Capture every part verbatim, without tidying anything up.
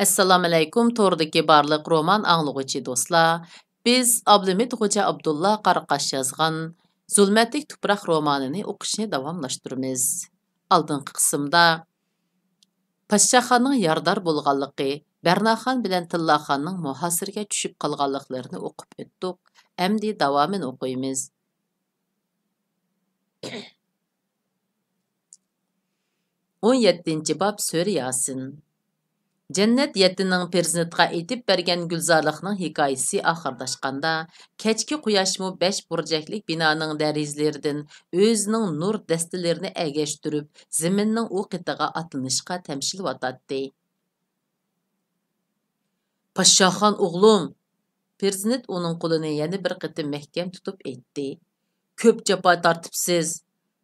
ئەسسالامۇئەلەيكۇم، توردىكى بارلىق رومان ئاڭلىغۇچى دوستلار. بىز ئابلىمىت خوجا ئابدۇللا قاراقاش يازغان زۇلمەتلىك تۇپراق رومانىنى ئوقۇشنى داۋاملاشتۇرىمىز. ئالدىنقى قىسىمدا پاششاخاننىڭ يارىدار بولغانلىقى، بەرناخان بىلەن تىللاخاننىڭ مۇھاسىرىگە چۈشۈپ قالغانلىقلىرىنى ئوقۇپ ئۆتتۇق. ئەمدى داۋامىنى ئوقۇيمىز. ئون يەتتىنچى باب، سۈرە ياسىن. جەننەت يەتتىنىڭ پىرزىنتقا ئېيتىپ بەرگەن گۈلزارلىقنىڭ ھېكايىسى ئاخىرلاشقاندا، كەچكى قۇياشمۇ بەش بۇرجەكلىك بىنانىڭ دەرىزىلىرىدىن ئۆزىنىڭ نۇر دەستىلىرىنى ئەگەشتۈرۈپ، زېمىننىڭ ئۇ قېتىغا ئاتلىنىشقا تەمشىلىۋاتاتتى. پاششاخان ئوغلۇم! پىرزىنت ئۇنىڭ قولىنى يەنە بىر قېتىم مەھكەم تۇتۇپ ئېيتتى. كۆپ جاپا تارتىپسىز.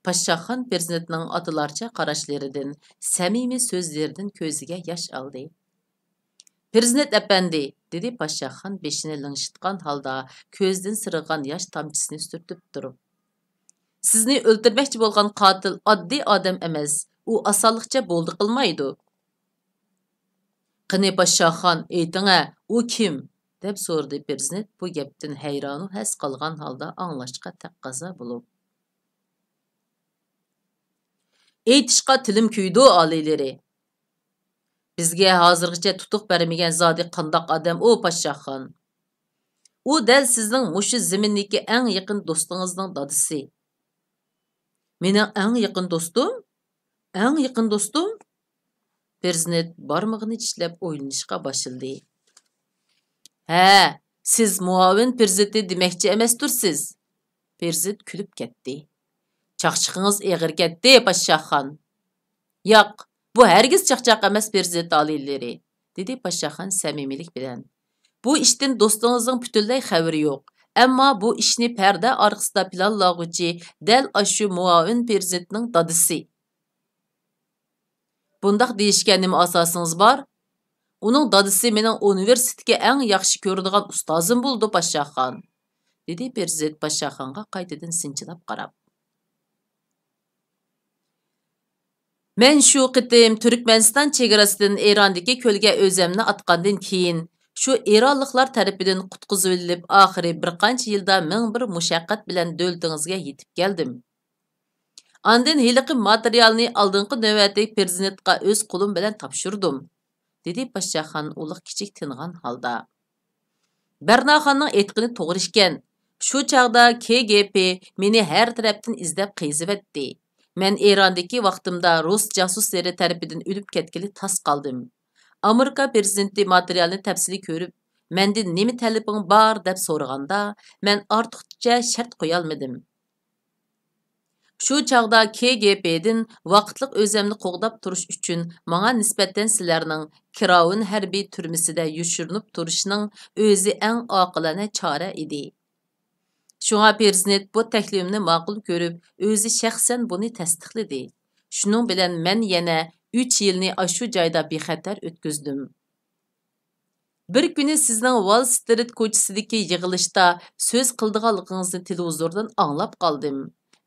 پاششاخان پىرزىنتنىڭ ئاتىلارچە قاراشلىرىدىن، سەمىمىي سۆزلىرىدىن كۆزىگە ياش ئالدى. پىرزىنت ئەپەندى، دېدى پاششاخان بېشىنى لىڭشىتقان ھالدا كۆزىدىن سىرىغان ياش تامچىسىنى سۈرتۈپ تۇرۇپ. سىزنى ئۆلتۈرمەكچى بولغان قاتىل ئاددىي ئادەم ئەمەس، ئۇ ئاسانلىقچە بولدى قىلمايدۇ. قېنى پاششاخان، ئېيتىڭە، ئۇ كىم؟ دەپ سورىدى پىرزىنت بۇ گەپتىن ھەيرانۇ ھەس قالغان ھالدا ئاڭلاشقا تەقەززا بولۇپ. ئېيتىشقا تىلىم كۆيىدۇ، ئالىيلىرى. بىزگە ھازىرغىچە تۇتۇق بەرمىگەن زادى قانداق ئادەم ئۇ، پاششاخان؟ ئۇ دەل سىزنىڭ مۇشۇ زېمىندىكى ئەڭ يېقىن دوستىڭىزنىڭ دادىسى. مېنىڭ ئەڭ يېقىن دوستۇم؟ ئەڭ يېقىن دوستۇم؟ پىرزىنت بارمىقىنى چىشلەپ ئويلىنىشقا باشلىدى. ھە، سىز مۇئاۋىن پىرزىنتى دېمەكچى ئەمەستۇرسىز؟ پىرزىنت كۈلۈپ كەتتى. چاقچىقىڭىز ئېغىر كەتتى، پاششاخان. ياق، بۇ ھەرگىز چاقچاق ئەمەس، پىرزىنت ئالىيلىرى، دېدى پاششاخان سەمىمىيلىك بىلەن. بۇ ئىشتىن دوستىڭىزنىڭ پۈتۈنلەي خەۋىرى يوق. ئەمما بۇ ئىشنى پەردە ئارقىسىدا پىلانلىغۇچى دەل ئاشۇ مۇئاۋىن پىرزىنتنىڭ دادىسى. بۇنداق دېيىشكە نېمە ئاساسىڭىز بار؟ ئۇنىڭ دادىسى مېنىڭ ئۇنىۋېرسىتېتتىكى ئەڭ ياخشى كۆرىدىغان ئۇستازىم بولىدۇ، پاششاخان، دېدى پىرزىنت پاششاخانغا قايتىدىن سىنچىلاپ قاراپ. مەن شۇ قېتىم تۈركمەنىستان چېگراسىدىن ئىراندىكى كۆلگە ئۆزۈمنى ئاتقاندىن كېيىن، شۇ ئىرانلىقلار تەرىپىدىن قۇتقۇزۇۋېلىنىپ، ئاخىرى بىر قانچە يىلدا مىڭ بىر مۇشەققەت بىلەن دۆلىتىڭىزگە يېتىپ كەلدىم. ئاندىن ھېلىقى ماتېرىيالنى ئالدىنقى نۆۋەتلىك پىرزىنتقا ئۆز قولۇم بىلەن تاپشۇردۇم، دېدى پاششاخان ئۇلۇغ كىچىك تىنغان ھالدا. بەرناخاننىڭ ئېيتقىنى توغرا ئىكەن. شۇ چاغدا كې گې پې مېنى ھەر تەرەپتىن ئىزدەپ قېزىۋەتتى. مەن ئىراندىكى ۋاقتىمدا رۇس جاسۇسلىرى تەرىپىدىن ئۆلۈپ كەتكىلى تاس قالدىم. ئامېرىكا پىرېزىدېنتى ماتېرىيالنى تەپسىلىي كۆرۈپ، مەندىن نېمە تەلىپىڭ بار دەپ سورىغاندا، مەن ئارتۇقچە شەرت قويالمىدىم. شۇ چاغدا كې گې پېدىن ۋاقىتلىق ئۆزۈمنى قوغداپ تۇرۇش ئۈچۈن ماڭا نىسبەتەن سىلەرنىڭ كىراۋىن ھەربىي تۈرمىسىدە يوشۇرۇنۇپ تۇرۇشنىڭ ئۆزى ئەڭ ئاقىلانە چارە ئىدى. شۇڭا پىرېزىدېنت بۇ تەكلىپىمنى ماقۇل كۆرۈپ، ئۆزى شەخسەن بۇنى تەستىقلىدى. شۇنىڭ بىلەن مەن يەنە ئۈچ يىلنى ئاشۇ جايدا بىخەتەر ئۆتكۈزدۈم. بىر كۈنى سىزنىڭ ۋال سترىت كوچىسىدىكى يىغىلىشتا سۆز قىلىدىغانلىقىڭىزنى تېلېۋىزوردىن ئاڭلاپ قالدىم.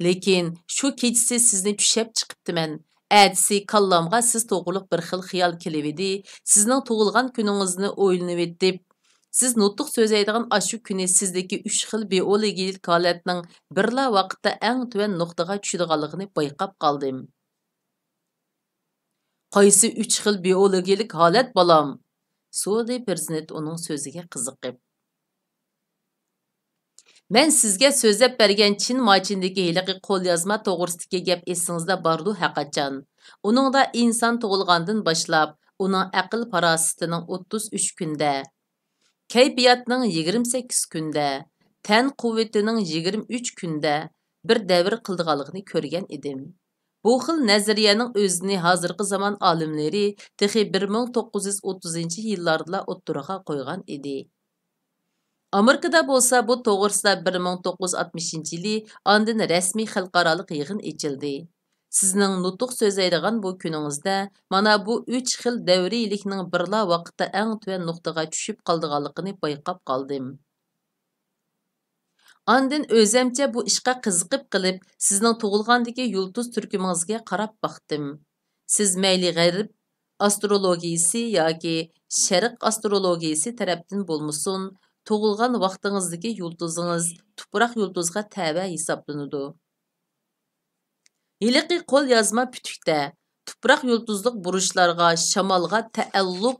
لېكىن شۇ كېچىسى سىزنى چۈشەپ چىقىپتىمەن. ئەتىسى كاللامغا سىز توغرۇلۇق بىر خىل خىيال كېلىۋىدى. سىزنىڭ تۇغۇلغان كۈنىڭىزنى ئويلىنىۋېتىپ، سىز نۇتۇق سۆزلەيدىغان ئاشۇ كۈنى سىزدىكى ئۈچ خىل بىئولوگىيىلىك ھالەتنىڭ بىرلا ۋاقىتتا ئەڭ تۆۋەن نۇقتىغا چۈشىدىغانلىقىنى بايقاپ قالدىم. قايسى ئۈچ خىل بىئولوگىيىلىك ھالەت، بالام؟ سورىدى پىرېزىدېنت ئۇنىڭ سۆزىگە قىزىقىپ. مەن سىزگە سۆزلەپ بەرگەن چىن ماچىندىكى ھېلىقى قوليازما توغرىسىدىكى گەپ ئېسىڭىزدە باردۇ ھەققاچان. ئۇنىڭدا ئىنسان تۇغۇلغاندىن باشلاپ، ئۇنىڭ ئەقىل پاراسىتىنىڭ ئوتتۇز ئۈچ كۈندە، كەيپىياتنىڭ يىگىرمە سەككىز كۈندە، تەن قۇۋۋىتىنىڭ يىگىرمە ئۈچ كۈندە بىر دەۋر قىلىدىغانلىقىنى كۆرگەن ئىدىم. بۇ خىل نەزەرىيەنىڭ ئۆزىنى ھازىرقى زامان ئالىملىرى تېخى بىر مىڭ توققۇز يۈز ئوتتۇزىنچى يىللاردىلا ئوتتۇرىغا قويغان ئىدى. ئامېرىكىدا بولسا بۇ توغرىسىدا بىر مىڭ توققۇز يۈز ئاتمىشىنچى يىلى ئاندىن رەسمىي خەلقئارالىق يىغىن ئېچىلدى. سىزنىڭ نۇتۇق سۆزلەيدىغان بۇ كۈنىڭىزدە مانا بۇ ئۈچ خىل دەۋرىيلىكنىڭ بىرلا ۋاقىتتا ئەڭ تۆۋەن نۇقتىغا چۈشۈپ قالىدىغانلىقىنى بايقاپ قالدىم. ئاندىن ئۆزەمچە بۇ ئىشقا قىزىقىپ قېلىپ، سىزنىڭ تۇغۇلغاندىكى يۇلتۇز تۈركۈمىڭىزگە قاراپ باقتىم. سىز مەيلى غەرب، ئاسترولوگىيىسى ياكى شەرق ئاسترولوگىيىسى تەرەپتىن بولمىسۇن، تۇغۇلغان ۋاقتىڭىزدىكى يۇلتۇزىڭىز تۇپراق يۇلتۇزغا تەۋە ھېسابلىنىدۇ. ھېلىقى قول يازما پۈتۈكتە تۇپراق يۇلتۇزلۇق بۇرۇچلارغا شامالغا تەئەللۇق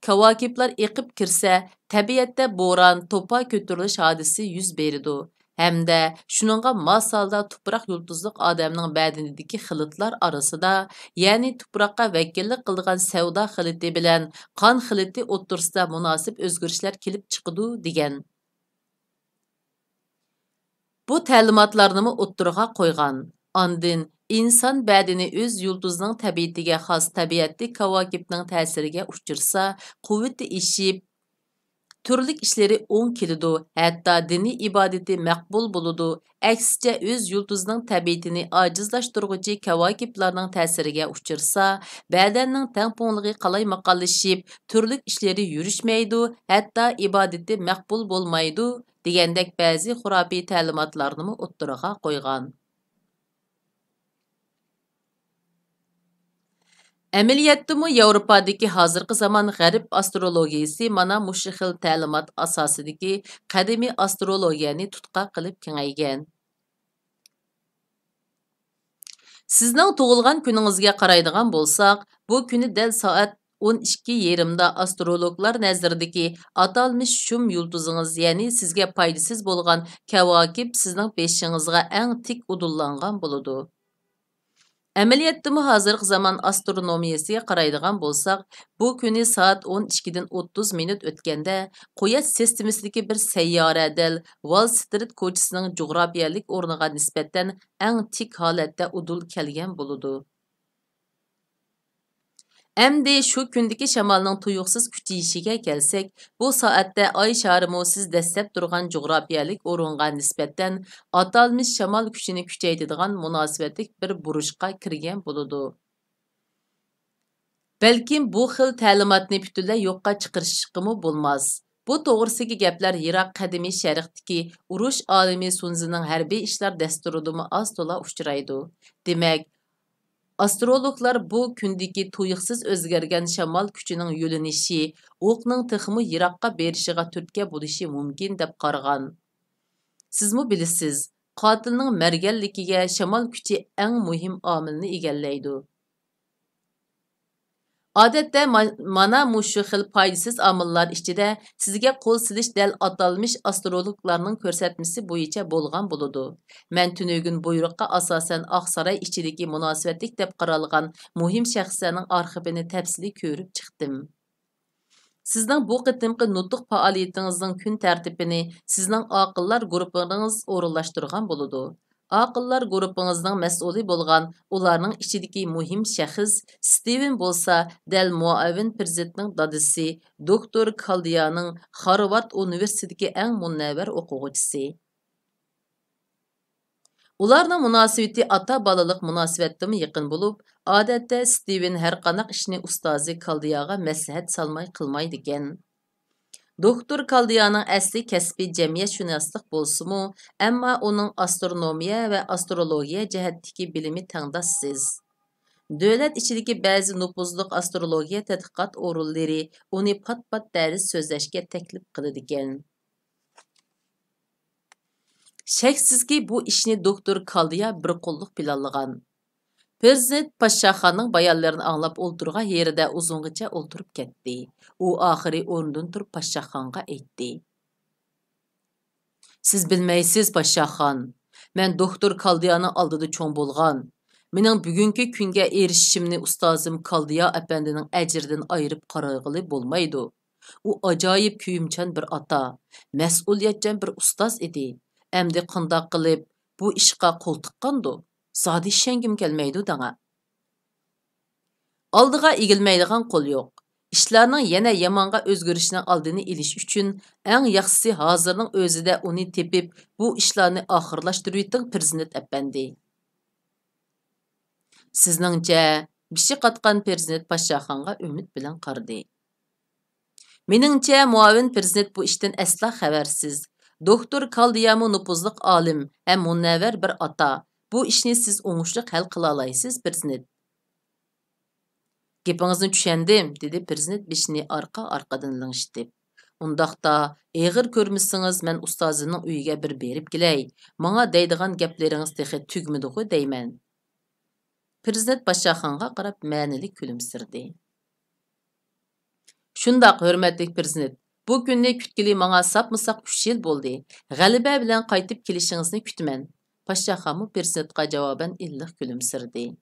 كاۋاكىپلار ئېقىپ كىرسە، تەبىئەتتە بوران، توپا كۆتۈرۈلۈش ھادىسىسى يۈز بېرىدۇ ھەمدە شۇنىڭغا ماس ھالدا تۇپراق يۇلتۇزلۇق ئادەمنىڭ بەدىنىدىكى خىلىتلار ئارىسىدا، يەنى تۇپراققا ۋەكىللىك قىلىدىغان سەۋدا خىلىتى بىلەن قان خىلىتى ئوتتۇرىسىدا مۇناسىپ ئۆزگىرىشلەر كېلىپ چىقىدۇ، دېگەن. بۇ تەلىماتلارنىمۇ ئوتتۇرىغا قويغان. ئاندىن ئىنسان بەدىنى ئۆز يۇلتۇزىنىڭ تەبىئىتىگە خاس تەبىئەتلىك كاۋاكىپنىڭ تەسىرىگە ئۇچرىسا، قۇۋۋىتى ئېشىپ، تۈرلۈك ئىشلىرى ئوڭ كېلىدۇ، ھەتتا دىنىي ئىبادىتى مەقبۇل بولىدۇ. ئەكسىچە، ئۆز يۇلتۇزىنىڭ تەبىئىتىنى ئاجىزلاشتۇرغۇچى كاۋاكىپلارنىڭ تەسىرىگە ئۇچرىسا، بەدەننىڭ تەڭپۇڭلۇقى قالايمىقانلىشىپ، تۈرلۈك ئىشلىرى يۈرۈشمەيدۇ، ھەتتا ئىبادىتى مەقبۇل بولمايدۇ، دېگەندەك بەزى خۇراپىي تەلىماتلارنىمۇ ئوتتۇرىغا قويغان. ئەمەلىيەتتىمۇ ياۋروپادىكى ھازىرقى زامان غەرب ئاسترولوگىيىسى مانا مۇشۇ خىل تەلىمات ئاساسىدىكى قەدىمىي ئاسترولوگىيەنى تۇتقا قىلىپ كېڭەيگەن. سىزنىڭ تۇغۇلغان كۈنىڭىزگە قارايدىغان بولساق، بۇ كۈنى دەل سائەت ئون ئىككى يېرىمدا ئاسترولوگلار نەزىرىدىكى ئاتالمىش شۇم يۇلتۇزىڭىز، يەنى سىزگە پايدىسىز بولغان كەۋاكىپ سىزنىڭ بېشىڭىزغا ئەڭ تىك ئۇدۇللانغان بولىدۇ. ئەمەلىيەتتىمۇ ھازىرقى زامان ئاسترونومىيەسىگە قارايدىغان بولساق، بۇ كۈنى سائەت ئون ئىككىدىن ئوتتۇز مىنۇت ئۆتكەندە، قۇياش سىستېمىسىدىكى بىر سەييارە دەل ۋال سترىت كوچىسىنىڭ جۇغراپىيەلىك ئورنىغا نىسبەتەن ئەڭ تىك ھالەتتە ئۇدۇل كەلگەن بولىدۇ. ئەمدى شۇ كۈندىكى شامالنىڭ تۇيۇقسىز كۈچىيىشىگە كەلسەك، بۇ سائەتتە ئاي شارىمۇ سىز دەسسەپ تۇرغان جۇغراپىيەلىك ئورۇنغا نىسبەتەن ئاتالمىش شامال كۈچىنى كۈچەيتىدىغان مۇناسىۋەتلىك بىر بۇرۇچقا كىرگەن بولىدۇ. بەلكىم بۇ خىل تەلىماتنى پۈتۈنلەي يوققا چىقىرىشقىمۇ بولماس. بۇ توغرىسىدىكى گەپلەر يىراق قەدىمىي شەرقتىكى ئۇرۇش ئالىمى سۇنزىنىڭ ھەربىي ئىشلار دەستۇرىدىمۇ ئاز-تولا ئۇچرايدۇ. دېمەك، ئاسترولوگلار بۇ كۈندىكى تۇيۇقسىز ئۆزگەرگەن شامال كۈچىنىڭ يۆنىلىشى ئوقنىڭ تېخىمۇ يىراققا بېرىشىغا تۈرتكە بولۇشى مۇمكىن، دەپ قارىغان. سىزمۇ بىلىسىز، قاتىلنىڭ مەرگەنلىكىگە شامال كۈچى ئەڭ مۇھىم ئامىلنى ئىگىلەيدۇ. ئادەتتە ما-، مانا مۇشۇ خىل پايدىسىز ئامىللار ئىچىدە سىزگە قول سېلىش دەل ئاتالمىش ئاسترولوگلارنىڭ كۆرسەتمىسى بويىچە بولغان بولىدۇ. مەن تۈنۈگۈن بۇيرۇققا ئاساسەن ئاقساراي ئىچىدىكى مۇناسىۋەتلىك دەپ قارالغان مۇھىم شەخسلەرنىڭ ئارخىپىنى تەپسىلىي كۆرۈپ چىقتىم. سىزنىڭ بۇ قېتىمقى نۇتۇق پائالىيىتىڭىزنىڭ كۈن تەرتىپىنى سىزنىڭ ئاقىللار گۇرۇپپىڭىز ئورۇنلاشتۇرغان بولىدۇ. ئاقىللار گۇرۇپپىڭىزنىڭ مەسئۇلى بولغان ئۇلارنىڭ ئىچىدىكى مۇھىم شەخس ستىۋېن بولسا دەل مۇئاۋىن پىرېزىدېنتنىڭ دادىسى، دوكتور كالدىيانىڭ خارۋارد ئۇنىۋېرسىتېتىدىكى ئەڭ مۇنەۋۋەر ئوقۇغۇچىسى. ئۇلارنىڭ مۇناسىۋىتى ئاتا-بالىلىق مۇناسىۋەتتىنمۇ يېقىن بولۇپ، ئادەتتە ستىۋېن ھەرقانداق ئىشنى ئۇستازى كالدىياغا مەسلىھەت سالماي قىلمايدىكەن. دوكتور كالدىيانىڭ ئەسلى كەسپى جەمئىيەتشۇناسلىق بولسىمۇ، ئەمما ئۇنىڭ ئاسترونومىيە ۋە ئاسترولوگىيە جەھەتتىكى بىلىمى تەڭداشسىز. دۆلەت ئىچىدىكى بەزى نوپۇزلۇق ئاسترولوگىيە تەتقىقات ئورۇنلىرى ئۇنى پات-پات دەرس سۆزلەشكە تەكلىپ قىلىدىكەن. شەكسىزكى، بۇ ئىشنى دوكتور كالدىيا بىر قوللۇق پىلانلىغان. پىرېزىدېنت پاششاخاننىڭ بايانلىرىنى ئاڭلاپ ئولتۇرغان يېرىدە ئۇزۇنغىچە ئولتۇرۇپ كەتتى. ئۇ ئاخىرى ئورنىدىن تۇرۇپ پاششاخانغا ئېيتتى: سىز بىلمەيسىز، پاششاخان. مەن دوكتور كالدىيانىڭ ئالدىدا چوڭ بولغان. مېنىڭ بۈگۈنكى كۈنگە ئېرىشىشىمنى ئۇستازىم كالدىيا ئەپەندىنىڭ ئەجرىدىن ئايرىپ قارىغىلى بولمايدۇ. ئۇ ئاجايىپ كۆيۈمچان بىر ئاتا، مەسئۇلىيەتچان بىر ئۇستاز ئىدى. ئەمدى قانداق قىلىپ بۇ ئىشقا قول تىققاندۇ؟ زادى ئىشەنگۈم كەلمەيدۇ دەڭە. ئالدىغا ئېگىلمەيدىغان قول يوق. ئىشلارنىڭ يەنە يامانغا ئۆزگىرىشىنىڭ ئالدىنى ئېلىش ئۈچۈن، ئەڭ ياخشىسى ھازىرنىڭ ئۆزىدە ئۇنى تېپىپ، بۇ ئىشلارنى ئاخىرلاشتۇرۇۋېتىڭ، پىرېزىدېنت ئەپەندى. سىزنىڭچە؟ بېشى قاتقان پىرېزىدېنت پاششاخانغا ئۈمىد بىلەن قارىدى. مېنىڭچە، مۇئاۋىن پىرېزىدېنت بۇ ئىشتىن ئەسلا خەۋەرسىز. دوكتور كالدىيامۇ نوپۇزلۇق ئالىم ھەم مۇنەۋۋەر بىر ئاتا. بۇ ئىشنى سىز ئوڭۇشلۇق ھەل قىلالايسىز، پىرېزىدېنت. گېپىڭىزنى چۈشەندىم، دېدى پىرزىنت بېشىنى ئارقا-ئارقىدىن لىڭشىتىپ. ئۇنداقتا، ئېغىر كۆرمىسىڭىز، مەن ئۇستازىمنىڭ ئۆيىگە بىر بېرىپ كېلەي. ماڭا دەيدىغان گەپلىرىڭىز تېخى تۈگىمىدىغۇ دەيمەن. پىرزىنت پاشاخانغا قاراپ مەنىلىك كۈلۈمسىرىدى. شۇنداق، ھۆرمەتلىك پىرزىنت، بۇ كۈننى كۈتكىلى ماڭا ساپمۇساق ئۈچ يىل بولدى. غەلىبە بىلەن قايتىپ كېلىشىڭىزنى كۈتىمەن. پاشاخانمۇ پىرزىنتقا جاۋابەن ئىللىق كۈلۈمسىرىدى.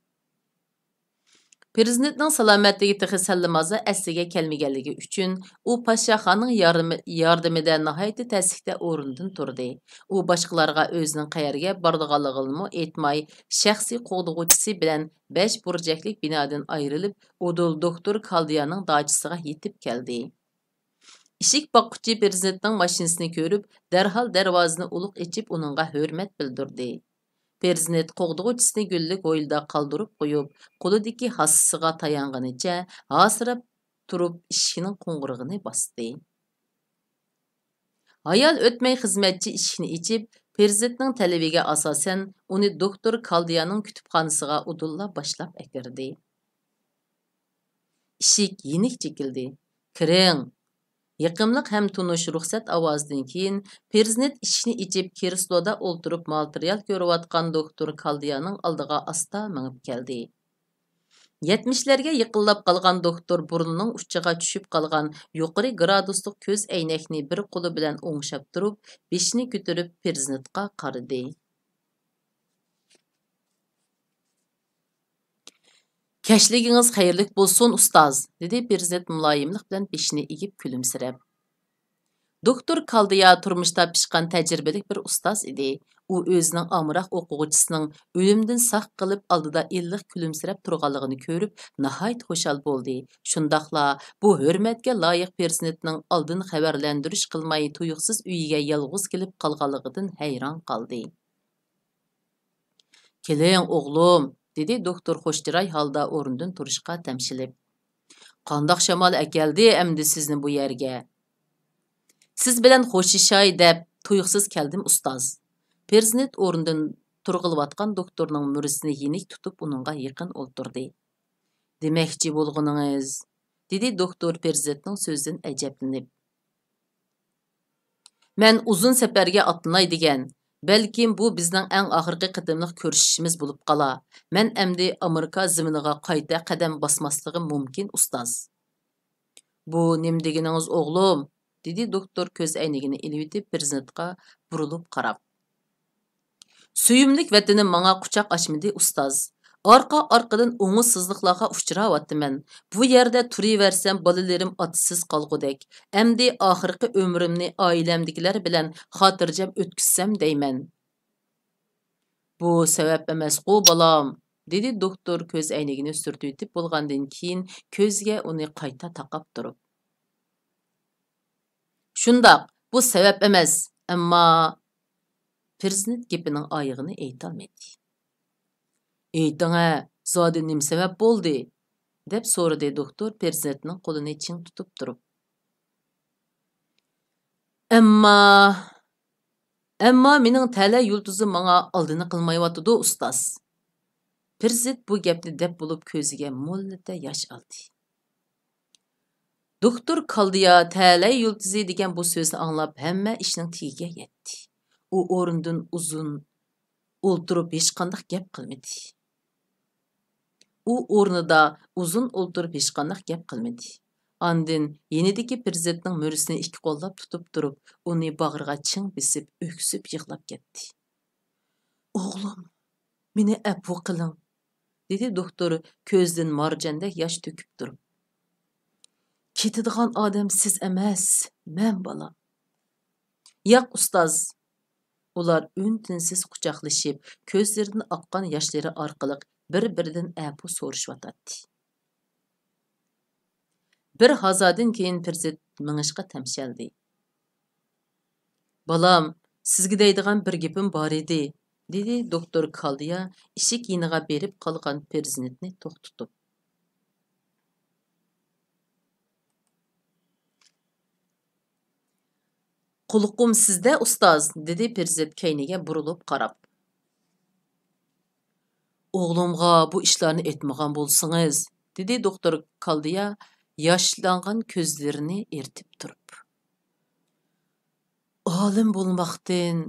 پىرزىنتنىڭ سالامەتلىكى تېخى سەللىمازا ئەسلىگە كەلمىگەنلىكى ئۈچۈن، ئۇ پاشاخاننىڭ يارىمى-، ياردىمىدە ناھايىتى تەسلىكتە ئورنىدىن تۇردى. ئۇ باشقىلارغا ئۆزىنىڭ قەيەرگە بارىدىغانلىقىنىمۇ ئېيتماي، شەخسىي قوغدىغۇچىسى بىلەن بەش بۇرجەكلىك بىنادىن ئايرىلىپ، ئۇدۇل دوكتور كالدىيانىڭ داچىسىغا يېتىپ كەلدى. ئىشىك باققۇچى پىرزىنتنىڭ ماشىنىسىنى كۆرۈپ، دەرھال دەرۋازىنى ئۇلۇق ئېچىپ، ئۇنىڭغا ھۆرمەت بىلدۈردى. پىرزىنت قوغدىغۇچىسىنى گۈللۈك ھويلىدا قالدۇرۇپ قويۇپ، قولىدىكى ھاسىسىغا تايانغىنىچە ھاسىراپ تۇرۇپ ئىشىكنىڭ قوڭغۇرىقىنى باستى. ھايال ئۆتمەي خىزمەتچى ئىشىكنى ئېچىپ، پىرزىنتنىڭ تەلىپىگە ئاساسەن، ئۇنى دوكتور كالدىيانىڭ كۇتۇپخانىسىغا ئۇدۇللا باشلاپ ئەكىردى. ئىشىك يېنىك چېكىلدى. «كىرىڭ!» يېقىملىق ھەم تونۇش رۇخسەت ئاۋازىدىن كېيىن، پىرزىنت ئىشىكنى ئېچىپ، كرېسلودا ئولتۇرۇپ ماتېرىيال كۆرۈۋاتقان دوكتور كالدىيانىڭ ئالدىغا ئاستا مېڭىپ كەلدى. يەتمىشلەرگە يېقىنلاپ قالغان دوكتور بۇرنىنىڭ ئۇچىغا چۈشۈپ قالغان يۇقىرى گرادۇسلۇق كۆز ئەينەكنى بىر قولى بىلەن ئوڭشاپ تۇرۇپ، بېشىنى كۆتۈرۈپ پىرزىنتقا قارىدى. «كەچلىكىڭىز خەيرلىك بولسۇن، ئۇستاز!» دېدى پىرزىنت مۇلايىملىق بىلەن بېشىنى ئېگىپ كۈلۈمسىرەپ. دوكتور كالدىيا تۇرمۇشتا پىشقان تەجرىبىلىك بىر ئۇستاز ئىدى. ئۇ ئۆزىنىڭ ئامراق ئوقۇغۇچىسىنىڭ ئۆلۈمدىن ساق قېلىپ ئالدىدا ئىللىق كۈلۈمسىرەپ تۇرغانلىقىنى كۆرۈپ، ناھايىتى خۇشال بولدى. شۇنداقلا بۇ ھۆرمەتكە لايىق پىرزىنتنىڭ ئالدىن خەۋەرلەندۈرۈش قىلماي تۇيۇقسىز ئۆيىگە يالغۇز كېلىپ قالغانلىقىدىن ھەيران قالدى. «كېلىڭ، ئوغلۇم!» دېدى دوكتور خۇش چىراي ھالدا ئورنىدىن تۇرۇشقا تەمشىلىپ. «قانداق شامال ئەكەلدى ئەمدى سىزنى بۇ يەرگە؟» «سىز بىلەن خوشلىشاي دەپ تۇيۇقسىز كەلدىم، ئۇستاز.» پىرزىنت ئورنىدىن تۇرغىلىۋاتقان دوكتورنىڭ مۈرىسىنى يېنىك تۇتۇپ ئۇنىڭغا يېقىن ئولتۇردى. «دېمەكچى بولغىنىڭىز؟» دېدى دوكتور پىرزىنتنىڭ سۆزىدىن ئەجەبلىنىپ. «مەن ئۇزۇن سەپەرگە ئاتلىناي دېگەن. بەلكىم بۇ بىزنىڭ ئەڭ ئاخىرقى قېتىملىق كۆرۈشۈشىمىز بولۇپ قالا. مەن ئەمدى ئامېرىكا زېمىنىغا قايتا قەدەم باسماسلىقىم مۇمكىن، ئۇستاز.» «بۇ نېمە دېگىنىڭىز، ئوغلۇم؟» دېدى دوكتور كۆز ئەينىكىنى ئېلىۋېتىپ پىرزىنتقا بۇرۇلۇپ قاراپ. «سۆيۈملۈك ۋەتىنىم ماڭا قۇچاق ئاچمىدى، ئۇستاز. ئارقا-ئارقىدىن ئوڭۇشسىزلىقلارغا ئۇچراۋاتىمەن. بۇ يەردە تۇرۇۋەرسەم بالىلىرىم ئاتىسىز قالغۇدەك. ئەمدى ئاخىرقى ئۆمرۈمنى ئائىلەمدىكىلەر بىلەن خاتىرجەم ئۆتكۈزسەم دەيمەن.» «بۇ سەۋەب ئەمەسقۇ، بالام»، دېدى دوكتور كۆز ئەينىكىنى سۈرتۈۋېتىپ بولغاندىن كېيىن كۆزىگە ئۇنى قايتا تاقاپ تۇرۇپ. «شۇنداق، بۇ سەۋەب ئەمەس، ئەمما...» پىرزىنت گېپىنىڭ ئايىغىنى ئېيتالمىدى. «ئېيتىڭە، زادى نېمە سەۋەب بولدى؟» دەپ سورىدى دوكتور پىرزىنتنىڭ قولىنى چىڭ تۇتۇپ تۇرۇپ. «ئەمما، ئەمما مېنىڭ تەلەي يۇلتۇزۇم ماڭا ئالدىنى قىلمايۋاتىدۇ، ئۇستاز.» پىرزىنت بۇ گەپنى دەپ بولۇپ كۆزىگە موللىتە ياش ئالدى. دوكتور كالدىيا تەلەي يۇلتۇزى دېگەن بۇ سۆزنى ئاڭلاپ ھەممە ئىشنىڭ تېگىگە يەتتى. ئۇ ئورنىدىن ئۇزۇن ئولتۇرۇپ ھېچقانداق گەپ قىلمىدى. ئۇ ئورنىدا ئۇزۇن ئولتۇرۇپ ھېچقانداق گەپ قىلمىدى. ئاندىن يېنىدىكى پىرزىنتنىڭ مۈرىسىنى ئىككى قوللاپ تۇتۇپ تۇرۇپ، ئۇنى باغرىغا چىڭ بېسىپ ئۆكسۈپ يىغلاپ كەتتى. «ئوغلۇم، مېنى ئەپۇ قىلىڭ.» دېدى دوكتور كۆزىدىن مارجاندەك ياش تۆكۈپ تۇرۇپ. «كېتىدىغان ئادەم سىز ئەمەس، مەن، بالام.» «ياق، ئۇستاز.» ئۇلار ئۈن-تىنسىز قۇچاقلىشىپ، كۆزلىرىدىن ئاققان ياشلىرى ئارقىلىق بىر-بىرىدىن ئەپۇ سورىشىۋاتاتتى. بىر ھازادىن كېيىن پىرزىنت مېڭىشقا تەمشەلدى. «بالام، سىزگە دەيدىغان بىر گېپىم بار ئىدى،» دېدى دوكتور كالدىيا ئىشىك يېنىغا بېرىپ قالغان پىرزىنتنى توختىتىپ. «قۇلىقىم سىزدە، ئۇستاز،» دېدى پىرزىنت كەينىگە بۇرۇلۇپ قاراپ. «ئوغلۇمغا بۇ ئىشلارنى ئېيتمىغان بولسىڭىز،» دېدى دوختۇر كالدىيا ياشلانغان كۆزلىرىنى ئېرتىپ تۇرۇپ. ئالىم بولماقتىن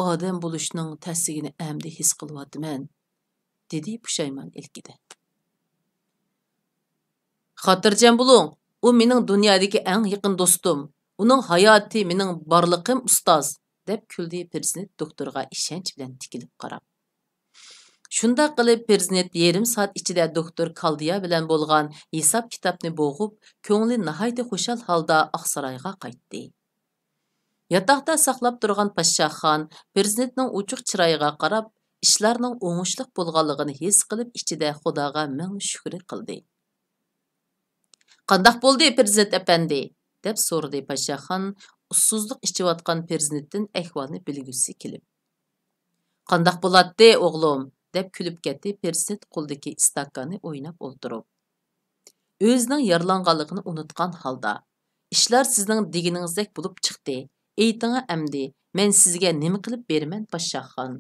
ئادەم بولۇشنىڭ تەسلىكىنى ئەمدى ھېس قىلىۋاتىمەن، دېدى پۇشايمان ئىلكىدە. خاتىرجەم بولۇڭ، ئۇ مېنىڭ دۇنيادىكى ئەڭ يېقىن دوستۇم. ئۇنىڭ ھاياتى مېنىڭ بارلىقىم، ئۇستاز، دەپ كۈلدى پىرزىنت دوختۇرغا ئىشەنچ بىلەن تىكىلىپ قاراپ. شۇنداق قىلىپ، پىرزىنت يېرىم سائەت ئىچىدە دوختۇر كالدىيا بىلەن بولغان ھېساب-كىتابنى بوغۇپ، كۆڭلى ناھايىتى خۇشال ھالدا ئاقسارايغا قايتتى. ياتاقتا ساقلاپ تۇرغان پاششاخان پىرزىنتنىڭ ئوچۇق چىرايىغا قاراپ، ئىشلارنىڭ ئوڭۇشلۇق بولغانلىقىنى ھېس قىلىپ، ئىچىدە خۇداغا مىڭ شۈكرى قىلدى. «قانداق بولدى، پىرزىنت ئەپەندى؟» دەپ سورىدى پاششاخان ئۇسسۇزلۇق ئىچىۋاتقان پىرزىنتتىن ئەھۋالنى بىلگۈسى كېلىپ. «قانداق بولاتتى، ئوغلۇم؟» دەپ كۈلۈپ كەتتى پىرزىنت قولىدىكى ئىستاكاننى ئويناپ ئولتۇرۇپ. ئۆزىنىڭ يارىلانغانلىقىنى ئۇنۇتقان ھالدا، «ئىشلار سىزنىڭ دېگىنىڭىزدەك بولۇپ چىقتى. ئېيتىڭا ئەمدى، مەن سىزگە نېمە قىلىپ بېرىمەن، پاششاخان؟»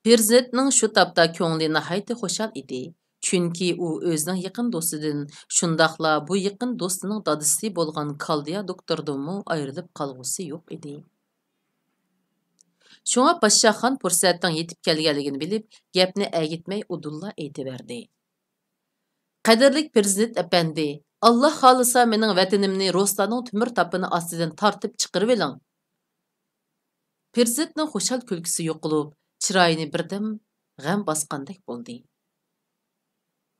پىرزىنتنىڭ شۇ تاپتا كۆڭلى ناھايىتى خۇشال ئىدى، چۈنكى ئۇ ئۆزىنىڭ يېقىن دوستىدىن، شۇنداقلا بۇ يېقىن دوستىنىڭ دادىسى بولغان كالدىيا دوكتوردىنمۇ ئايرىلىپ قالغۇسى يوق ئىدى. شۇڭا پاششاخان پۇرسەتنىڭ يېتىپ كەلگەنلىكىنى بىلىپ، گەپنى ئەگىتمەي ئۇدۇللا ئېيتىۋەردى. «قەدىرلىك پىرزىنت ئەپەندى، ئاللا خالىسا مېنىڭ ۋەتىنىمنى رۇسلارنىڭ تۆمۈر تاپىنى ئاستىدىن تارتىپ چىقىرىۋېلىڭ.» پىرزىنتنىڭ خۇشال كۈلكىسى يوقىلىپ، چىرايىنى بىردەم غەم باسقاندەك بولدى.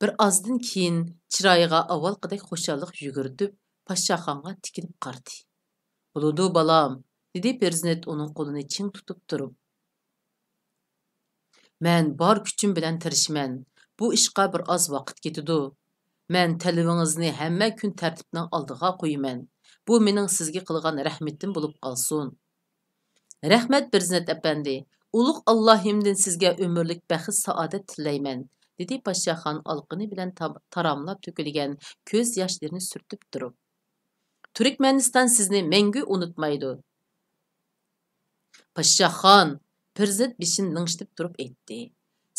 بىر ئازدىن كېيىن چىرايىغا ئاۋۋالقىدەك خۇشاللىق يۈگۈرتۈپ، پاششاخانغا تىكىلىپ قارىدى. «بولىدۇ، بالام،» دېدى پىرزىنت ئۇنىڭ قولىنى چىڭ تۇتۇپ تۇرۇپ. «مەن بار كۈچۈم بىلەن تىرىشىمەن. بۇ ئىشقا بىر ئاز ۋاقىت كېتىدۇ. مەن تەلىپىڭىزنى ھەممە كۈن تەرتىپنىڭ ئالدىغا قويىمەن. بۇ مېنىڭ سىزگە قىلغان رەھمىتىم بولۇپ قالسۇن.» «رەھمەت، پىرزىنت ئەپەندى. ئۇلۇغ ئاللاھىمدىن سىزگە ئۆمۈرلۈك بەخت-سائادەت تىلەيمەن،» دېدى پاششاخان ئالىقىنى بىلەن تام-، تاراملاپ تۆكۈلگەن كۆز ياشلىرىنى سۈرتۈپ تۇرۇپ. «تۈركمەنىستان سىزنى مەڭگۈ ئۇنتۇمايدۇ.» «پاششاخان،» پىرزىنت بېشىنى لىڭشىتىپ تۇرۇپ ئېيتتى،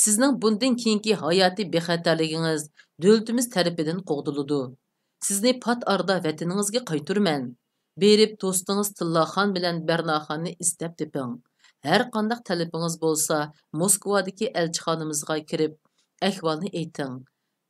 «سىزنىڭ بۇندىن كېيىنكى ھاياتىي بىخەتەرلىكىڭىز دۆلىتىمىز تەرىپىدىن قوغدىلىدۇ. سىزنى پات ئارىدا ۋەتىنىڭىزگە قايتۇرىمەن. بېرىپ دوستىڭىز تىللاخان بىلەن بەرناخاننى ئىزدەپ تېپىڭ. ھەر قانداق تەلىپىڭىز بولسا، موسكۋادىكى ئەلچىخانىمىزغا كىرىپ ئەھۋالنى ئېيتىڭ.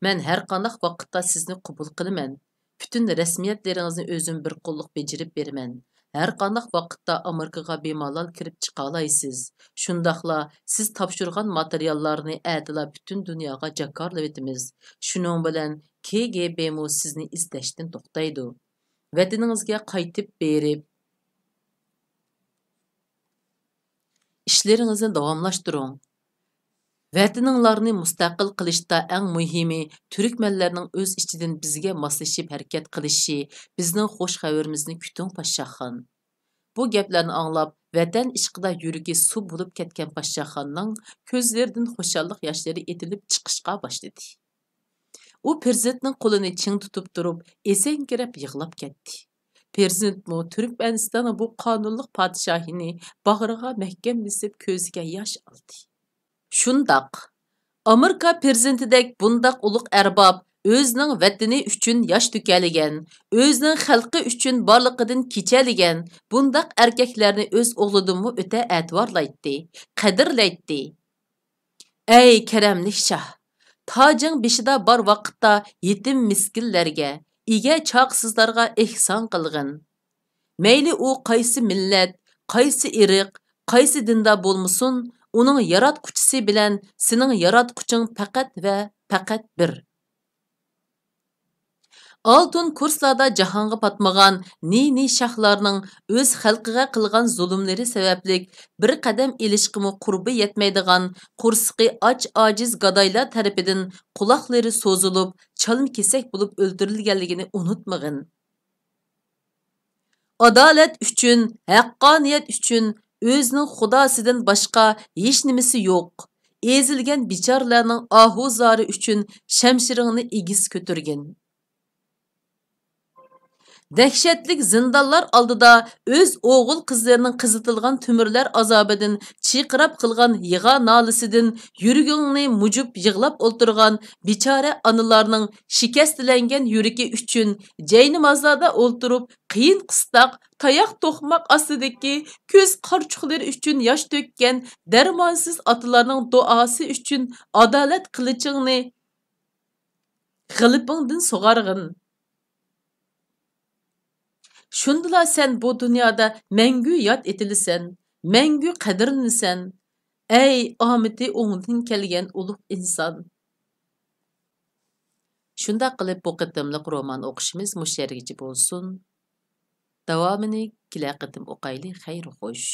مەن ھەر قانداق ۋاقىتتا سىزنى قوبۇل قىلىمەن. پۈتۈن رەسمىيەتلىرىڭىزنى ئۆزۈم بىر قوللۇق بېجىرىپ بېرىمەن. ھەر قانداق ۋاقىتتا ئامېرىكىغا بىمالال كىرىپ چىقالايسىز. شۇنداقلا سىز تاپشۇرغان ماتېرىياللارنى ئەتىلا پۈتۈن دۇنياغا جاكارلىۋېتىمىز. شۇنىڭ بىلەن كېگېبېمۇ سىزنى ئىزدەشتىن توختايدۇ. ۋەتىنىڭىزگە قايتىپ بېرىپ، ئىشلىرىڭىزنى داۋاملاشتۇرۇڭ. ۋەتىنىڭلارنى مۇستەقىل قىلىشتا ئەڭ مۇھىمى تۈركمەنلەرنىڭ ئۆز ئىچىدىن بىزگە ماسلىشىپ ھەرىكەت قىلىشى، بىزنىڭ خۇش خەۋىرىمىزنى كۈتۈڭ، پاششاخان.» بۇ گەپلەرنى ئاڭلاپ، ۋەتەن ئىشقىدا يۈرىكى سۇ بولۇپ كەتكەن پاششاخاننىڭ كۆزلىرىدىن خۇشاللىق ياشلىرى ئېتىلىپ چىقىشقا باشلىدى. ئۇ پىرزىنتنىڭ قولىنى چىڭ تۇتۇپ تۇرۇپ، ئېسەڭگىرەپ يىغلاپ كەتتى. پىرزىنتمۇ تۈركمەنىستاننىڭ بۇ قانۇنلۇق پادىشاھىنى باغرىغا مەھكەم بېسىپ، كۆزىگە ياش ئالدى. شۇنداق، ئامېرىكا پىرزىنتىدەك بۇنداق ئۇلۇغ ئەرباب ئۆزىنىڭ ۋەتىنى ئۈچۈن ياش تۆكەلىگەن، ئۆزىنىڭ خەلقى ئۈچۈن بارلىقىدىن كېچەلىگەن بۇنداق ئەركەكلەرنى ئۆز ئوغلىدىنمۇ ئۆتە ئەتىۋارلايتتى، قەدىرلەيتتى. ئەي كەرەملىك شاھ! تاجىڭ بېشىدا بار ۋاقىتتا يېتىم مىسكىنلەرگە، ئىگە چاقىسىزلارغا ئېھسان قىلغىن. مەيلى ئۇ قايسى مىللەت، قايسى ئىرق، قايسى دىندا بولمىسۇن، ئۇنىڭ ياراتقۇچىسى بىلەن سېنىڭ ياراتقۇچىڭ پەقەت ۋە پەقەت بىر. ئالتۇن كۇرسلاردا جاھانغا پاتمىغان نى-نى شاھلارنىڭ ئۆز خەلقىگە قىلغان زۇلۇملىرى سەۋەبلىك بىر قەدەم ئېلىشقىمۇ قۇربى يەتمەيدىغان، قورسىقى ئاچ-ئاجىز گادايلار تەرىپىدىن قۇلاقلىرى سوزۇلۇپ، چالما-كېسەك بولۇپ ئۆلتۈرۈلگەنلىكىنى ئۇنتۇمىغىن. ئادالەت ئۈچۈن، ھەققانىيەت ئۈچۈن ئۆزىنىڭ خۇداسىدىن باشقا ھېچنېمىسى يوق، ئېزىلگەن بىچارىلەرنىڭ ئاھۇ-زارى ئۈچۈن شەمشىرىڭنى ئېگىز كۆتۈرگىن. دەھشەتلىك زىندانلار ئالدىدا ئۆز ئوغۇل-قىزلىرىنىڭ قىزىتىلغان تۆمۈرلەر ئازابىدىن چىرقىراپ قىلغان يىغا-نالىسىدىن يۈرىكىڭنى مۇجۇپ يىغلاپ ئولتۇرغان بىچارە ئانىلارنىڭ شىكەستلەنگەن يۈرىكى ئۈچۈن جەينامازلاردا ئولتۇرۇپ، قىيىن-قىستاق، تاياق-توقماق ئاستىدىكى كۆز قارىچۇقلىرى ئۈچۈن ياش تۆككەن دەرمانسىز ئاتىلارنىڭ دۇئاسى ئۈچۈن ئادالەت قىلىچىڭنى غىلىپىڭدىن سۇغارغىن. شۇندىلا سەن بۇ دۇنيادا مەڭگۈ ياد ئېتىلىسەن، مەڭگۈ قەدىرلىنىسەن، ئەي ئامىتى ئوڭدىن كەلگەن ئۇلۇغ ئىنسان! شۇنداق قىلىپ، بۇ قېتىملىق رومان ئوقۇشىمىز مۇشۇ يەرگىچە بولسۇن. داۋامىنى كېلەر قېتىم ئوقايلى. خەير خوش.